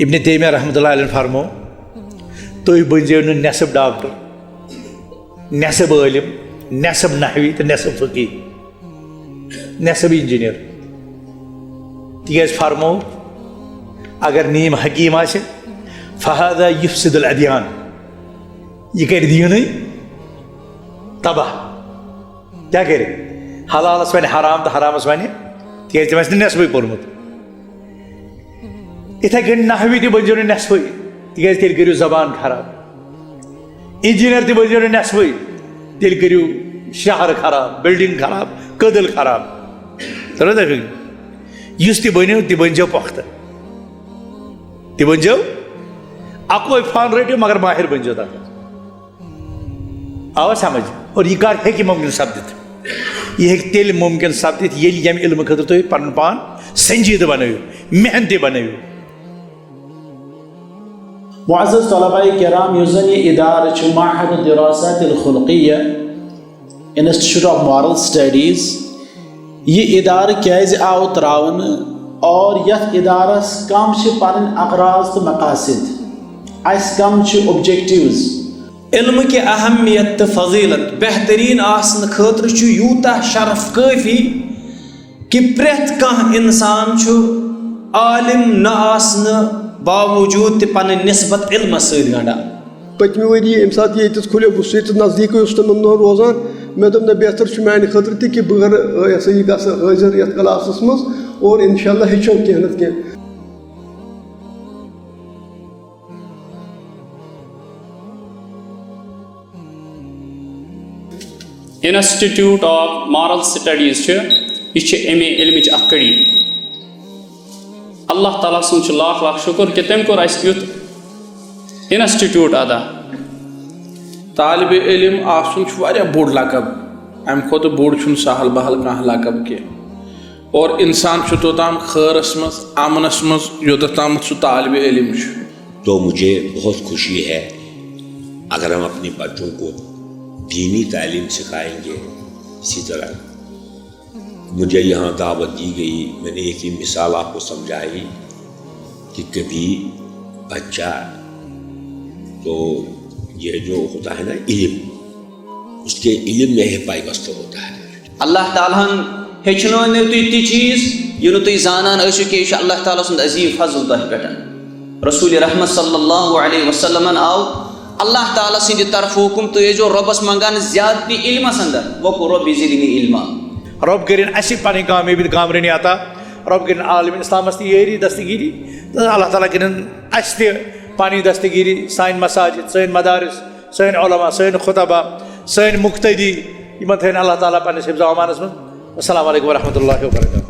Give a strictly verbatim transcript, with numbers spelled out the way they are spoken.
ابن تیمیہ رحمۃ اللہ علیہ فرمو، تُہۍ بٔنزیو نہٕ نٮ۪صٕب ڈاکٹر، نٮ۪صٕب عٲلِم، نٮ۪صٕب نحوی تہٕ نٮ۪صٕب فقی، نٮ۪صٕب انجینئر۔ تِکیٛازِ فرمو، اگر نیم حکیم آسہِ، فہذا یفسد الادیان، یہِ کرِ دیٖنٕے تباہ۔ کیٛاہ کرِ؟ حلالس ونہِ حرام تہٕ حرامس ونہِ، تِکیٛازِ تٔمۍ آسہِ نہٕ نٮ۪صبٕے پوٚرمُت۔ اِتھے کٔنۍ نحوی تہِ بٔنزیو نہٕ نٮ۪صفٕے، تِکیٛازِ تیٚلہِ کٔرِو زبان خراب۔ انجینئر تہِ بٔنزیو نہٕ نٮ۪صفٕے، تیٚلہِ کٔرِو شہر خراب، بلڈنگ خراب، کٔدٕل خراب۔ ترٛٲو تۄہہِ فِکرِ؟ یُس تہِ بٔنِو، تہِ بٔنزیو پۄختہٕ، تہِ بٔنزیو۔ اکوے فن رٔٹِو، مگر ماہر بٔنزیو تتھ منٛز۔ آوا سمجھ؟ اور یہِ کر ہیٚکہِ مُمکِن سپدِتھ؟ یہِ ہیٚکہِ تیٚلہِ مُمکِن سپدِتھ، ییٚلہِ ییٚمہِ علمہٕ خٲطرٕ تُہۍ پنُن پان سنجیدٕ بنٲوِو، محنتی بنٲوِو۔ معزز طلباء کرام، یُس زن یہِ ادارٕ چھُ معہد الدراسات الخلقیہ، انسٹیٹیوٹ آف مارل سٹڈیز، یہِ ادارٕ کیازِ آو تراونہٕ اور یتھ ادارس کم چھِ پنٕنۍ اغراض تہٕ مقاصد، اسہِ کم چھِ اوبجیکٹیوز؟ علم کہِ اہمیت تہٕ فضیلت بہترین آسنہٕ خٲطرٕ چھُ یوٗتاہ شرف کٲفی کہِ پرٛٮ۪تھ کانٛہہ انسان چھُ عالم نہ آسنہٕ باوجود تہِ پنٕنۍ نسبت علمس سۭتۍ گنڈان۔ پٔتمہِ ؤری ییٚمہِ ساتہٕ یہِ ییٚتٮ۪تھ کھُلیو، بہٕ چھُس ییٚتٮ۪تھ نزدیٖکٕے اوسُس تِمن دۄہن روزان، مےٚ دوٚپ، نہ، بہتر چھُ میانہِ خٲطرٕ تہِ کہِ بہٕ کرٕ، یہِ ہسا یہِ، گژھٕ حٲضِر یتھ کلاسس منٛز اور انشاءاللہ ہیٚچھو کینٛہہ نتہٕ کینٛہہ۔ انسٹیٹیوٹ آف مارل سٹڈیز چھِ، یہِ چھِ اَمے علمٕچ اکھ کڑی۔ اللہ تعالیٰ سُنٛد چھُ لاکھ لاکھ شُکر کہِ تٔمۍ کوٚر اَسہِ یُتھ انسٹیٹیوٹ ادا۔ طالب علم آسُن چھُ واریاہ بوٚڑ لقب، اَمہِ کھۄتہٕ بوٚڑ چھُنہٕ سہل بہل کانٛہہ لقب کینٛہہ۔ اور انسان چھُ توٚتام خٲرس منٛز، امنس منٛز، یوٚتتھ تامَتھ سُہ طالب علم چھُ۔ تو مجھے بہت خوشی ہے اگر ہم اپنے بچوں کو دینی تعلیم سکھائیں گے۔ اسی طرح مجھے یہاں دعوت دی گئی، میں نے ایک ہی مثال آپ کو سمجھائی کہ کبھی بچہ تو یہ جو ہوتا ہے نا علم، اس کے علم میں ہے پائبستہ ہوتا ہے۔ اللہ تعالیٰ ہن ہیٚچھنٲونو تُہۍ تہِ چیٖز، یہِ نہٕ تُہۍ زانان ٲسِو کینٛہہ، یہِ چھُ اللہ تعالیٰ سُنٛد عظیٖم فضل تۄہہِ پٮ۪ٹھ۔ رسول رحمت صلی اللہ علیہ وسلمن آو اللہ تعالیٰ سٕنٛدِ طرفہٕ حُکم، تُہۍ ٲسۍزیو رۄبس منٛگان زیادتی علمس اندر، وقل رب زدنی علما۔ رۄب کٔرِن اَسہِ پنٕنۍ کامیٲبی تہٕ کامرٲنی عطا، رۄب کٔرِن عالم اسلامس تہِ یٲری دستگیری، تہٕ اللہ تعالیٰ کٔرِن اَسہِ تہِ پنٕنۍ دستگیری، سانہِ مساجد، سٲنۍ مدارس، سٲنۍ علماء، سٲنۍ خطبہ، سٲنۍ مقتدی، یِمن تھٲوِن اللہ تعالیٰ پننِس حفظ و امانس منٛز۔ السلام علیکم ورحمۃ اللہ وبرکاتہ۔